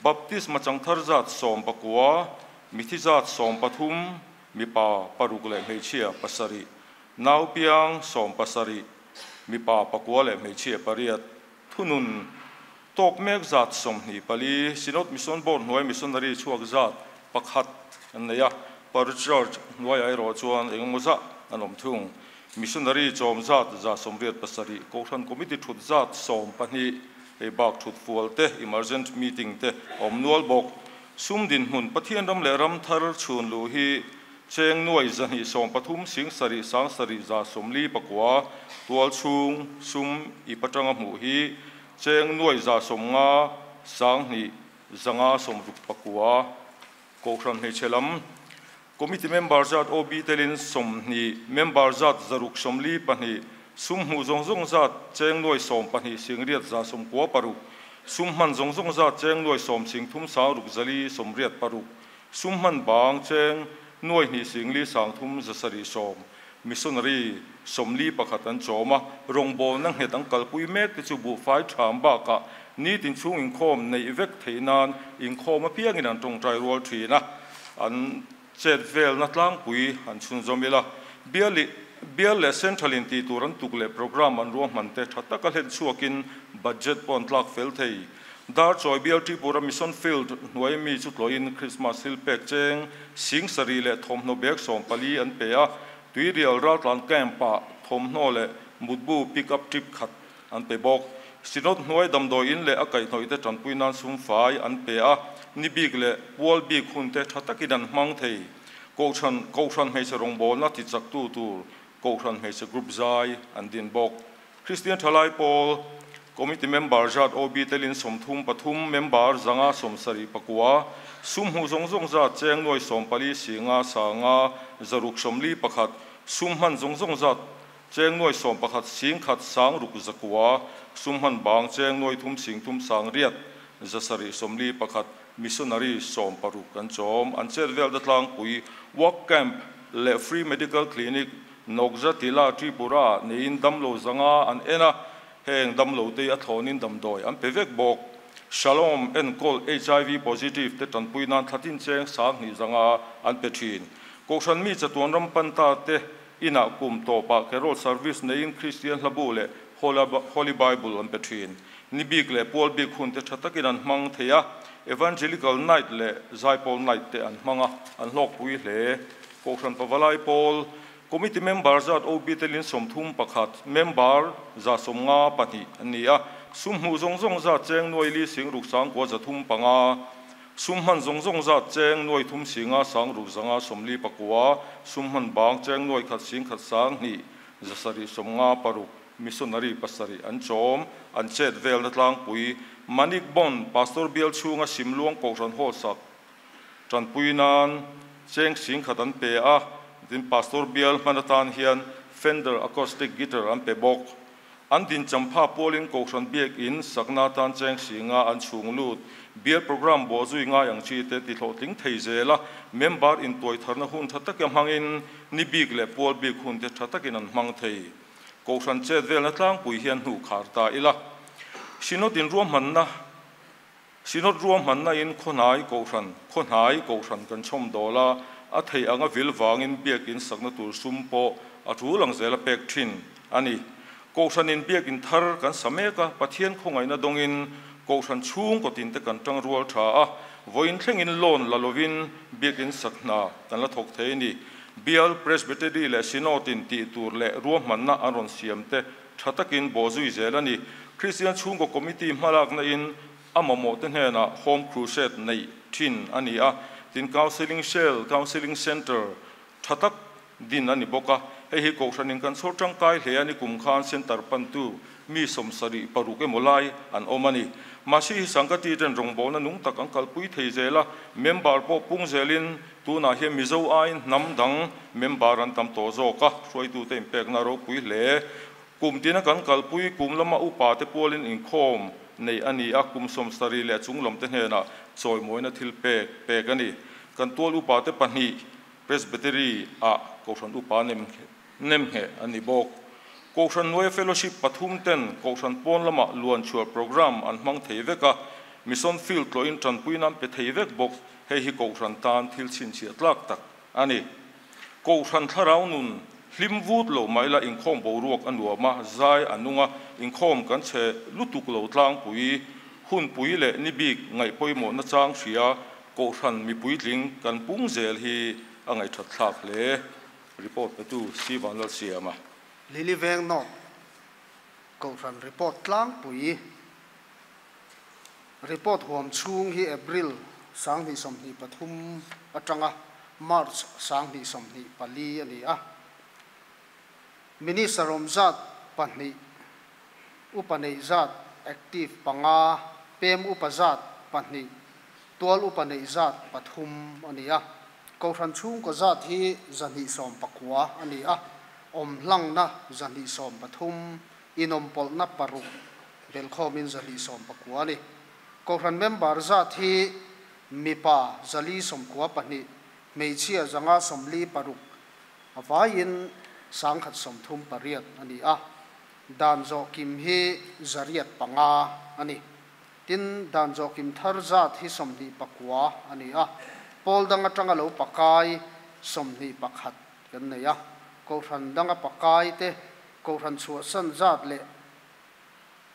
Baptisma chang thar zat 19, mithi zat 13, mipa 6 leh hmeichhia 7, nau piang 17, mipa 9 leh hmeichhia 8, thunun tawk mek zat 24, Synod Mission Board hnuai missionary chhuak zat 1 an nei a, Parish Church hnuai erawh chuan engemaw zah an awm thung. Missionary chawm zat 187, Kohhran Committee thut zat 12, hei bak thut fual te, emergent meeting te awm nual bawk. Sum din hmun Pathian ram leh ram thar chhun lu hi cheng nuai 230 7 7 149, tual chhung sum i patanga hmuh hi cheng nuai 150 2 569. Kohhran hmeichhe lam Committee member zat OB telin 20, member zat 642, sum hmu zawng zawng zat cheng nuai 12 8 196, sum hman zawng zawng zat cheng nuai 10 3 6 486, sum hman bang cheng nuai 2 4 3 710, missionary 41 an chawma rawngbawlna nghet an kalpui mek te chu bu fai tham bakah ni tin chung inkhawm nei vek theinan inkhawm apiangin an tawngtai rual thina an chet vel na tlangpui an chhun zawmila bial leh central in ti tur an tuk leh program an ruah man te tha taka hlen chhuakin budget pawh an tlak fel thei. Dar chawi bial Tripura Mission Field hnuai mi chu tloin Christmas thil pek cheng 70,000 leh thawmhnaw bag 14 an pe a, tuirial raltlan camp ah thawmhnaw leh mutbu pick up trip khat an pe bawk. Synod hnuai damdawi in leh a kaihhnawih te tanpui nan sum fai an pe a, ni bik leh pual bik hun te tha takin an hmang thei. Kohhran hmeichhe rawngbawlna ti chak tu tur Kohhran hmeichhe group zai an din bawk. Christian Thalai Pawl Committee member zat OB telin 33, member 179, sum hmu zawng zawng zat cheng nuai 14 5 5 641, sum hman zawng zawng zat cheng nuai 11 1 6 9, sum hman bang cheng nuai 3 3 8 741, missionary 16 an chawm. An chet vel da tlangpui work camp leh free medical clinic Nokza Tila Tripura neiin damlo zanga an ena, heng damlo te a thlawnin damdawi an pe vek bawk. Shalom enkawl HIV positive te tanpui nan thlatin cheng 2,000 zanga an pe thin. Kohhran mi chatuan ram panta te inah kum tawpah carol service neiin Christian hlabu leh Holy Bible an pe thin. Ni bik leh pual bik hun te tha takin an hmang thei a, Evangelical Night leh Zaipawl Night te an hmanga an hlawkpui hle. Kohhran Pavalai Pawl Committee member zat OB telin 31, member 152 an ni a, sum hmu zawng zawng zat cheng nuai 4 6 9 305, sum hman zawng zawng zat cheng nuai 3 5 6 549, sum hman bang cheng nuai 1 1 2 756, missionary 7 an chawm. An chet vel na tlangpui Manik Bon Pastor bial chhunga Simluang Kohhran hall sak tanpui nan cheng 1,000 an pe a, din Pastor bial hmanatan hian Fender acoustic guitar an pe bawk. An din champha pawlin Kohhran biak in sakna tan cheng 5,000 an chhung lut. Bial program bo zui ngai ang chi te ti hlawhtling thei zela, member in tuai tharna hun tha taka hmangin ni bik leh pual bik hun te tha takin an hmang thei. Kohhran chet velna tlangpui hian hnu khar ta ila. Synod in ruahmanna Synod ruahmanna in khawnai Kohhran kan chhawm dawla a thei anga vil wangin biak in sakna tur sum pawh a tul ang zela pek thin ani. Kohhran in biak in thar kan sameka Pathian khawngaihna dawngin Kohhran chhung kawtin te kan tang rual tha a, vawiin thlengin loan la lovin biak in sakna kan la thawk thei ni. Bial Presbytery leh Synod in tih tur leh ruahmanna an rawn siam te tha takin bawhzui zel ani. Christian chhungkaw committee hmalakna in a mamawh te hnenah home crusade nei thin ani a, tin counseling cell, counseling center tha tak din ani bawk a. Hei hi Kohhranin kan chhawr tangkai hle ani. Kum khan center pantu Mi 76 emaw lai an awm a ni. Masihi Sangkati ten rawngbawlna nung tak an kalpui thei zel a, member pawh pung zelin tunah hian Mizo aiin hnam dang member an tam tawh zawk a, hruaitute inpekna a ropui hle. Kum tina kan kalpui kum lama upa te pualin inkhawm nei a ni a, kum 70 leh a chunglam te hnenah chawimawina thil pek pek a ni. Kan tual upa te pahnih Presbytery ah Kohhran upa nem nemngheh a ni bawk. Kohhran hnuaia fellowship pathum ten Kohhran pawn lamah luanchhuah programme an hmang thei vek a, mission field tlawhin tanpuina an pe thei vek bawk. Hei hi Kohhran tan thil chhinchhiah tlak tak a ni. Kohhran thlarau nun hlim vut lo mah ila inkhawm boruak a nuam a, zai a nung a, inkhawm kan chhe lutuk lo tlangpui, hunpui leh ni bik ngaih pawimawhna chang hria Kohhran mipuitling kan pung zel hi a ngaihthat thlak hle. Report petu Si Vanlalsiama. Lily Veng North Kohhran report tlangpui Report huam chhung hi April 2023 atanga March 2024 a ni a. Minister awm zat pahnih, upa neih zat active panga, pem upa zat pahnih, tual upa neih zat pathum a ni a. Kohhran chhungkaw zat hi 219 a ni a, awm hlangna 213, inawmpawlhna paruk belhkhawmin 219 a ni. Kohhran member zat hi mipa 492, hmeichhia 546, a vaiin 138 a ni a. Dan zawh kim hi 805 a ni. Tin, dan zawh kim thar zat hi 29 a ni a, pawl dang atanga lo pakai 21 kan nei a. Kohhran danga pakai te, kohhran chhuahsan zat leh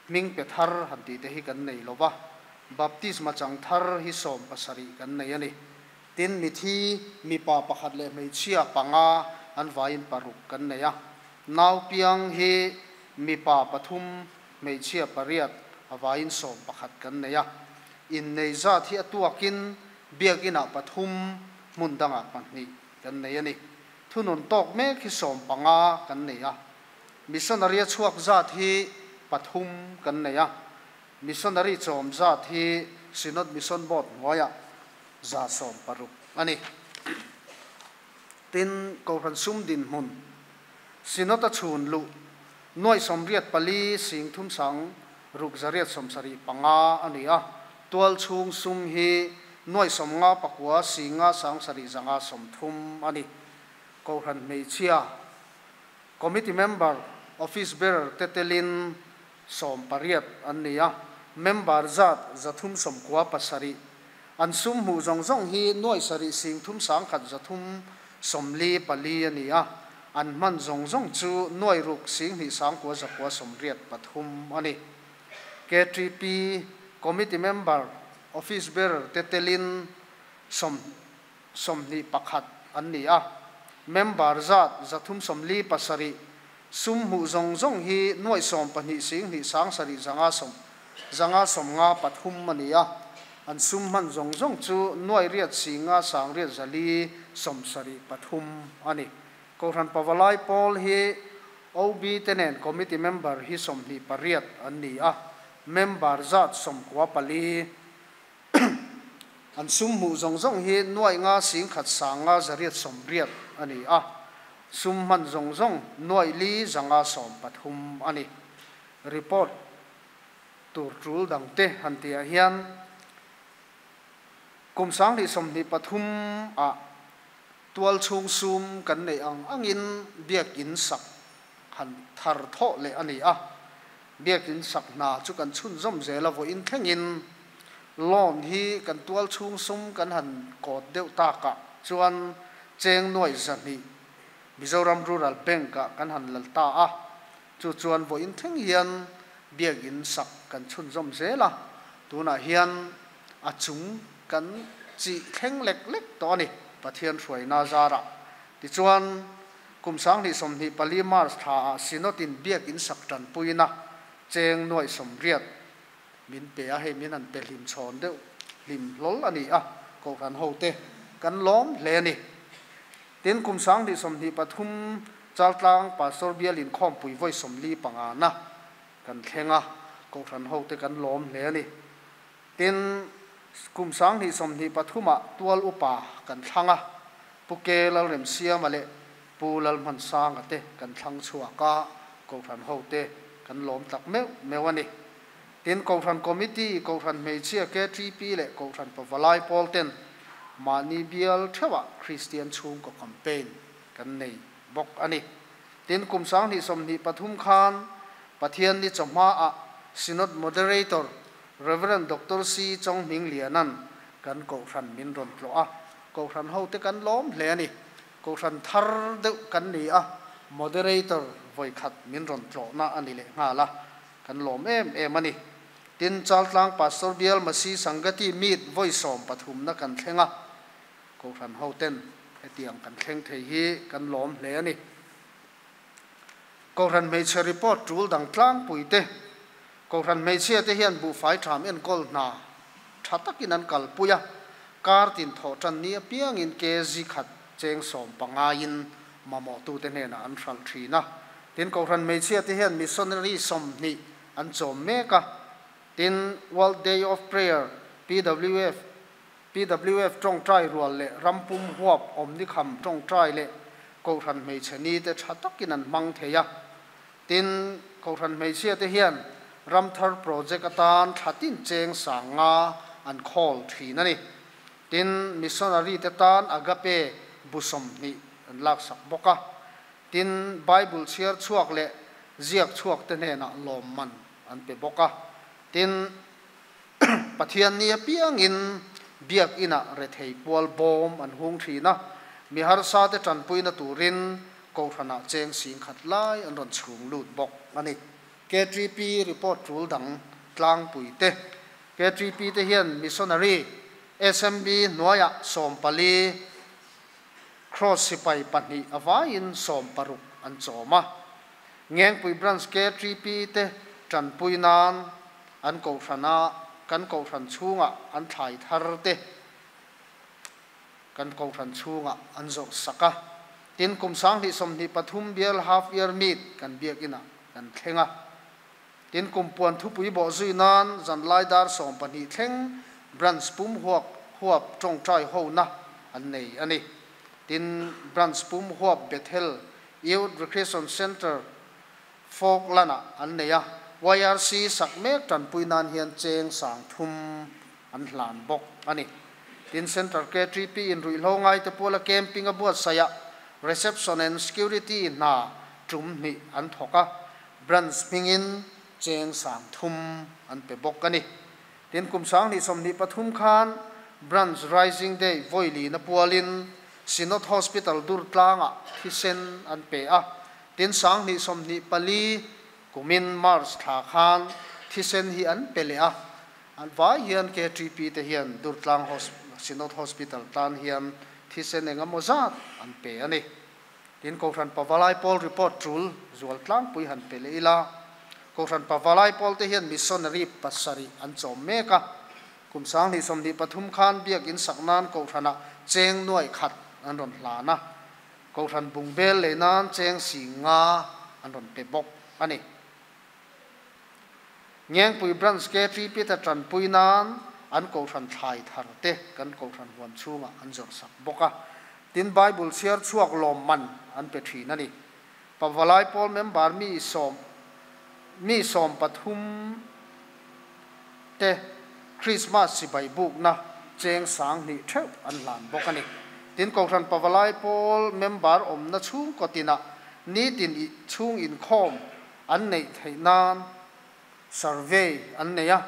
hming pe thar han tih te hi kan nei lo va, baptisma chang thar hi 17 kan nei a ni. Tin, mithi mipa pakhat leh hmeichhia panga an vaiin paruk kan nei a. Nau piang hi mipa pathum, hmeichhia pariat a vaiin 11 kan nei a. Innei zat hi a tuakin biakinah pathum, hmun dangah pahnih kan nei a ni. Thunun tawk mek hi 15 kan nei a. Missionary a chhuak zat hi pathum kan nei a. Missionary chawm zat hi Synod Mission Board hnuaiah 160 a ni. Tin, Kohhran sum dinhmun Synod a chhun luh nuai 84 sing thum sang ruk zariat 75 a ni a. Tual chhung sum hi nuai 59 singa sang sarih 130 a ni. Kohhran hmeichhia Committee member, Office bearer te telin 18 an ni a, member zat 397. An sum hmuh zawng zawng hi nuai sarih sing thum sang khat 344 a ni a, an hman zawng zawng chu nuai ruk sing hnih sang kua zakua 83 a ni. KTP Committee member, Office bearer te telin 21 an ni a, member zat 347. Sum hmuh zawng zawng hi nuai 12 sing hnih sang sarih zanga sawm 153 a ni a, an sum hman zawng zawng chu nuai riat singa sang riat 473 a ni. Kohhran Pavalai Pawl hi OB te nen Committee member hi 28 an ni a, member zat 94. An sum hmuh zawng zawng hi nuai nga sing khat sang nga zariat 80 a ni a, sum hman zawng zawng nuai li zanga 13 a ni. Report tur tul dangte han tihah hian kum 2023 ah tual chhung sum kan neih ang angin biakin sak han thar thawh leh a ni a. Biakin sak hna chu kan chhunzawm zel a, vawiin thlengin loan hi kan tual chhung sum kan han kawt deuh takah chuan cheng nuai 200 Mizoram Rural Bank-ah kan han lal ta a, chu chuan vawiin thleng hian biakin sak kan chhunzawm zel a, tunah hian a chung kan chih thleng lek lek tawh a ni, Pathian hruaina zarah. Tichuan, kum 2024 March thlaah Synod-in biakin sak tanpuina cheng nuai 80 min pe a, hei min han pe hlim chhawn deuh hlim hlawl a ni a, Kohhran hote kan lawm hle a ni. Tin, kum 2023 Chaltlang Pastor Bial inkhawmpui vawi 45 na kan thlenga ko ran ho te kan lom hle ani tin kum sang ni som ni pathuma tual upa kan thlanga puke lal rem siam ale pu lal man sang ate kan thlang chuaka ko ran ho te kan lom tak meu meu ani tin ko ran committee ko ran meichia KTP le ko ran pawalai pol ten mani bial thewa Christian chung ko campaign kan nei bok ani tin kum sang ni som ni pathum khan Pathian ni chawhma a Synod Moderator Reverend Doctor C Chong Ming Lianan kan kohhran min rawn tlawh a, kohhran ho te kan lawm hle a ni. Kohhran thar deuh kan ni a, Moderator vawi khat min rawn tlawhna a ni leh nghal a, kan lawm em em a ni. Tin, Chaltlang Pastor Bial Masi Sangati Meet vawi 13na kan thleng a, kohhran ho ten hetiang kan thleng thei hi kan lawm hle a ni. Kohhran hmeichhe report tul dang tlangpui te, Kohhran hmeichhia te hian buhfai tham enkawl hna tha takin an kalpui a, kar tin thawh tan ni apiangin kg khat cheng 15 in mamawhtute hnenah an hralh thin a. Tin, Kohhran hmeichhia te hian missionary 20 an chawm mek a. Tin, World Day of Prayer, PWF, PWF tawngtai rual leh rampum huap awmnikham tawngtai leh Kohhran hmeichhe ni te tha takin an hmang thei a. Tin, Kohhran hmeichhia te hian ramthar project atan thlatin cheng 5000 an khawl thin a ni. Tin, missionary te tan Agape bu 20 an laksak bawk a. Tin, Bible chhiar chhuak leh ziak chhuak te hnenah lawmman an pe bawk a. Tin, Pathian ni apiangin biak inah rethei pual bawm an hung thin a, mi harsa te tanpuina turin kohhranah cheng 10,000 lai an rawn chhung lut bawk a ni. KTP report tul dang tlangpui te. KTP te hian missionary SMB hnuaiah 14, Cross sipai 2 avaiin 16 an chawm a. Ngengpui Branch KTP te tanpui nan an kohhrana kan kohhran chhungah an thlai thar te kan kohhran chhungah an zawrh sak a. Tin, kum 2023 bial half year meet kan biak inah kan thleng a. Tin, kum puan thupui bawh zui nan zanlai dar 12 thleng branch pum huap huap tawngtai hona an nei a ni. Tin, branch pum huap Bethel Youth Recreation Centre Falkland-ah an nei a. YRC sak mek tanpui nan hian cheng 3000 an hlan bawk a ni. Tin, Central KTP in ruihhlo ngai te puala camping a buatsaih ah reception and security hna tum hnih an thawk a, branch hmingin cheng 3000 an pe bawk a ni. Tin, kum 2023 khan Branch Rising Day vawi lina pualin Synod Hospital Durtlangah thisen an pe a. Tin, 2024 kumin March thla khan thisen hi an pe leh a. An vai hian KTP te hian Durtlang Synod Hospital tan hian thisen engemaw zat an pe a ni. Tin, Kohhran Pavalai Pawl report tul zual tlangpui han pe leh ila. Kohhran Pavalai Pawl te hian missionary 7 an chawm mek a. Kum 2023 khan biak in sak nan kohhranah cheng 100,000 an rawn hlan a. Kohhran bungbel leh nan cheng 5000 an rawn pe bawk a ni. Ngengpui Branch KTP te tanpui nan an kohhran thlai thar te kan kohhran huam chhungah an zawrh sak bawk a. Tin, Bible chhiar chhuak lawmman an pe thin a ni. Pavalai Pawl member mi sawm mi 13 te Christmas chibai bukna cheng 2000 theuh an hlan bawk a ni. Tin, Kohhran Pavalai Pawl member awmna chhung kawtinah nitin i chhung inkhawm an neih theih nan survey an nei a,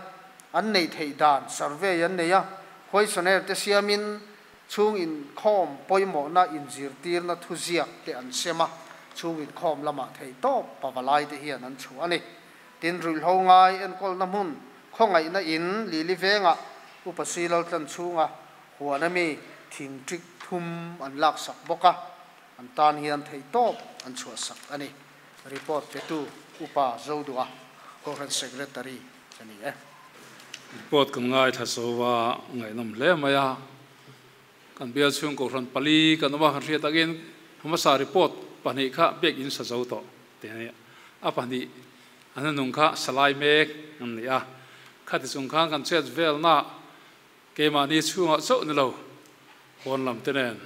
an neih theih dan survey an nei a, questionnaire te siamin chhung inkhawm pawimawhna inzirtirna thuziak te an sem a, chhung inkhawm lamah theih tawp Pavalai te hian an chhuah a ni. Tin, ruihhlo ngai enkawlna hmun khawngaihna in Lili vengah Upa Si Laltlan chhunga huan ami thing tik 3 an laksak bawk a, an tan hian theih tawp an chhuah sak a ni. Report petu Upa Zodua Kohhran Secretary ka ni e. Report kan ngai thla sowa ngaihnawm hle mai a. Kan bial chhung kohhran 4 kan awm a, kan hriat takin hmasa report 2 kha biak in sa zo tawh te a ni. A 2 An nung kha salai mek an ni a. Khati chung khan kan chet vel na keimah ni chhungah chauh ni lo pawn lam te nen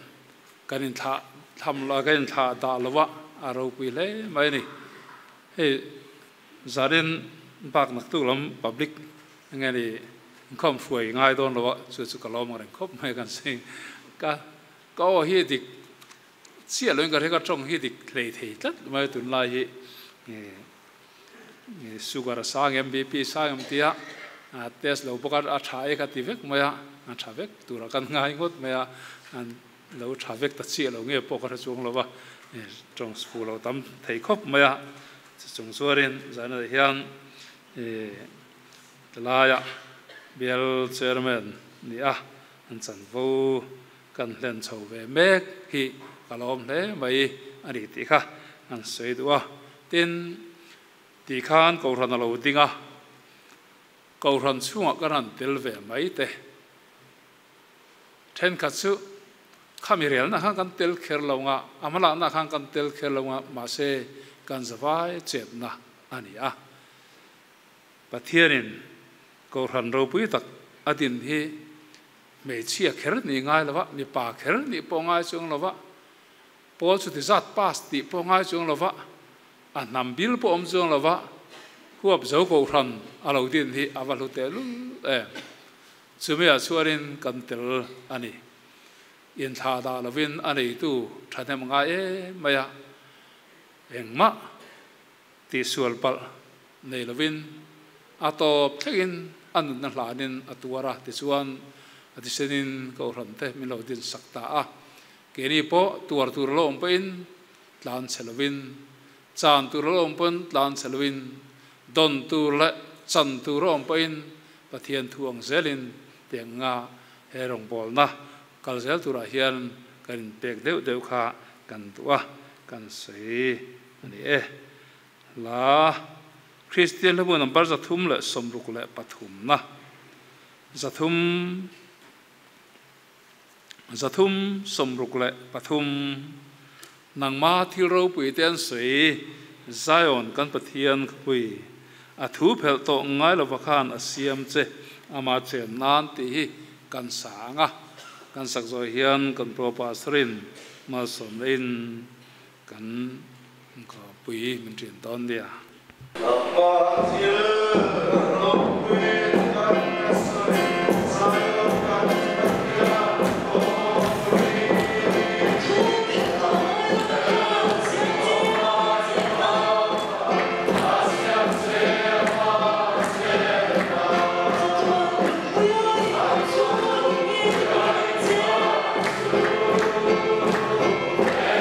kan in thlah tham lo kan in thlah dah lo a a ropui hle mai a ni. Hei zanin bak nak tuk lam public enge ni inkhawm hruai ngai dawn lo a chu chu ka lawm ang reng khawp mai kan sing ka ka aw hi dik chiah loin ka hre ka tawng hi dik hlei thei tlat mai tunlai hi Sugar a sang em, BP sang em tia test lo bawk a, a tha e kha ti vek mai a, a tha vek tura kan ngai ngawt mai a, an lo tha vek ta chiah lo nge pawh ka hre chuang lo va, tawng fu lo tam thei khawp mai a, chung chuanin zainah hian tlaiah bial chairman ni a, an chanvo kan hlen chho ve mek hi ka lawm hle mai a ni tih kha an sawi duh a. Tin, ti khan Kohhran a lo ding a, Kohhran chhungah kan han tel ve mai te. Thenkhat chu khami relna khan kan tel kher lo nga, a hmalakna khan kan tel kher lo nga, mahse kan zavai chetna a ni a. Pathianin Kohhran ropui tak a din hi hmeichhia kher nih ngai lova, mipa kher nih pawh ngai chuang lova, Pawl chuti zat pass tih pawh ngai chuang lova, a hnam bil pawh awm chuang lova, huap zo Kohhran a lo din hi a va hlu tehlul em. Chumi ah chuanin kan tel a ni. Inthlah dah lovin a neitu thahnem ngai em mai a, engmah tihsual palh nei lovin a tawp thlengin a nunna hlanin a tuar a, tichuan a tisenin Kohhran te min lo din sak ta a. Keini pawh tuar tur a lo awm pawhin tlan chhe lovin, chan tur a lo awm pawn tlan chhe lovin, dawn tur leh chan tur a awm pawhin Pathian thu ang zelin tiang anga he rawngbawlna kal zel turah hian kan inpek deuh deuh kha kan duh a, kan sawi a ni e. Hla, Kristian hlabu number 363 na, zathum, 363, Nangma thil ropui te an sawi, Zion kan Pathian khawpui, a thu phelh tawh ngai lova khan a siam che, ama chen nan tih hi kan sa ang a, kan sak zawh hian kan Pro Pastor-in malsawm lehin Kan khawpui min ṭin dawn nia. Nangmah thil ropui kan sawi, Zion kan Pathian khawpui.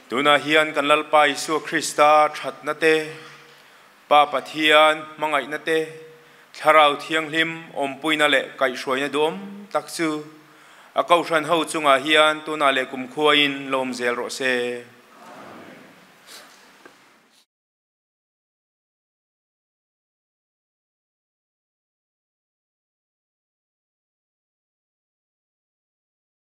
Tunah hian kan Lalpa Isua Krista thatna te, Pa Pathian hmangaihna te, Thlarau Thianghlim awmpuina leh kaihhruaina duhawm tak chu a Kohhran ho chungah hian tunah leh kumkhuain lawm zel rawh se.